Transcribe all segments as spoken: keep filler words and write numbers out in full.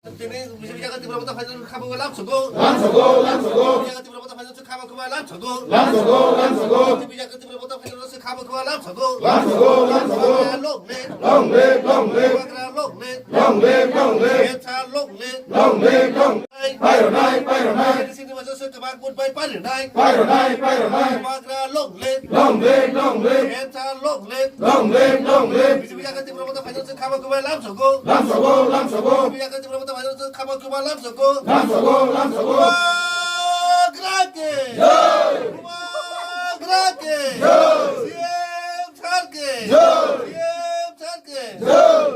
Tini B J P jaga Tipra Motha phainani kha bo lam sogo. Lam sogo, lam sogo. B J P jaga Tipra Motha phainani kha bo lam sogo. Lam sogo, lam sogo. B J P jaga Tipra Motha phainani kha bo lam sogo. Lam sogo, lam sogo. Bubagra long live. Long live, long live. Bubagra long live. Long live, long live. Khensa long live. Long live, long live. Pairwnai, pairwnai. Sini masa se kebak mut bai pairwnai. Pairwnai, pairwnai. Bubagra long live. Long live, long live. Khensa long live. Long live, long live. B J P jaga Tipra Motha phainani kha bo lam sogo. Lam sogo, lam sogo. B J P jaga Tipra Motha phainani kha bo lam sogo. Lam sogo, lam sogo. Bubagra ke. Jai. Bubagra ke. Jai. C M sir ke. Jai. C M sir ke. Jai.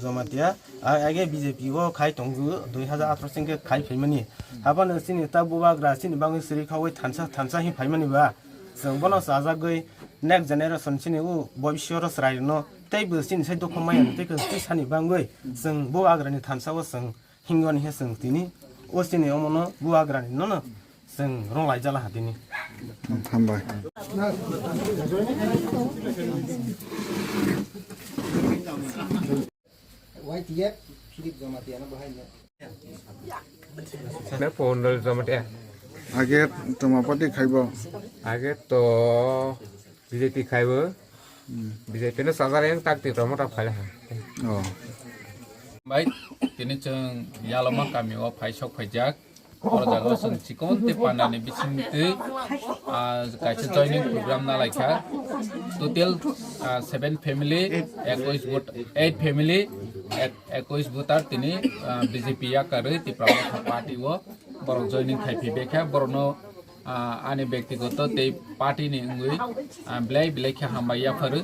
Jamatia, a-, age B J P o khai tongo, dui hajar atharo singke khai phaimani. Habano chini ta bubagra chini bangwi siri khaui thansa, thansa hi phaimani ba. Chwng bono chajagwi next generation chini u bobisyo ro chwrai rwno tei bo chini sai dukha maya tei khe tei sani bangwi chwng bubagrani thansa o chwng hingoni he chwng tini o chini omono bubagrani nono chwng rong laijala ha tini. Hambai. Y T F Philip Jamatia no bahai no. Ne phone dol Jamatia. Age toma party khaibo. Age to B J P khaibo. Hmm. B J P no sajar yang tak Tipra Motha phaila ha. Oh. Bai, tini chwng Yaloma kami o phai sok phaijak. Oro jaga o chwng chikon tei panda ni bising twi, ah, kaisa joining program na lai kha. Total, ah, seven family, ekush vote, eight family, ek-, ekush voter tini, ah, B J P yakarwi Tipra Motha party o borok joining khai phi bekha. Borok no, ah, ani bektigoto tei party ni wngwi, ah, belai belai khe hambai yapharo.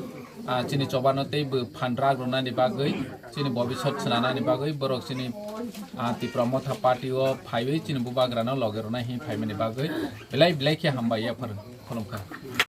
Ah, chini chobano tei bo phan rak rwnani bagwi, chini bobisot swnanani bagwi borok chini, ah, Tipra Motha party o phaiwi chini bubagrano loge rwna hi phaimani bagwi belai belai khe hambai yapharo. Khulumkha.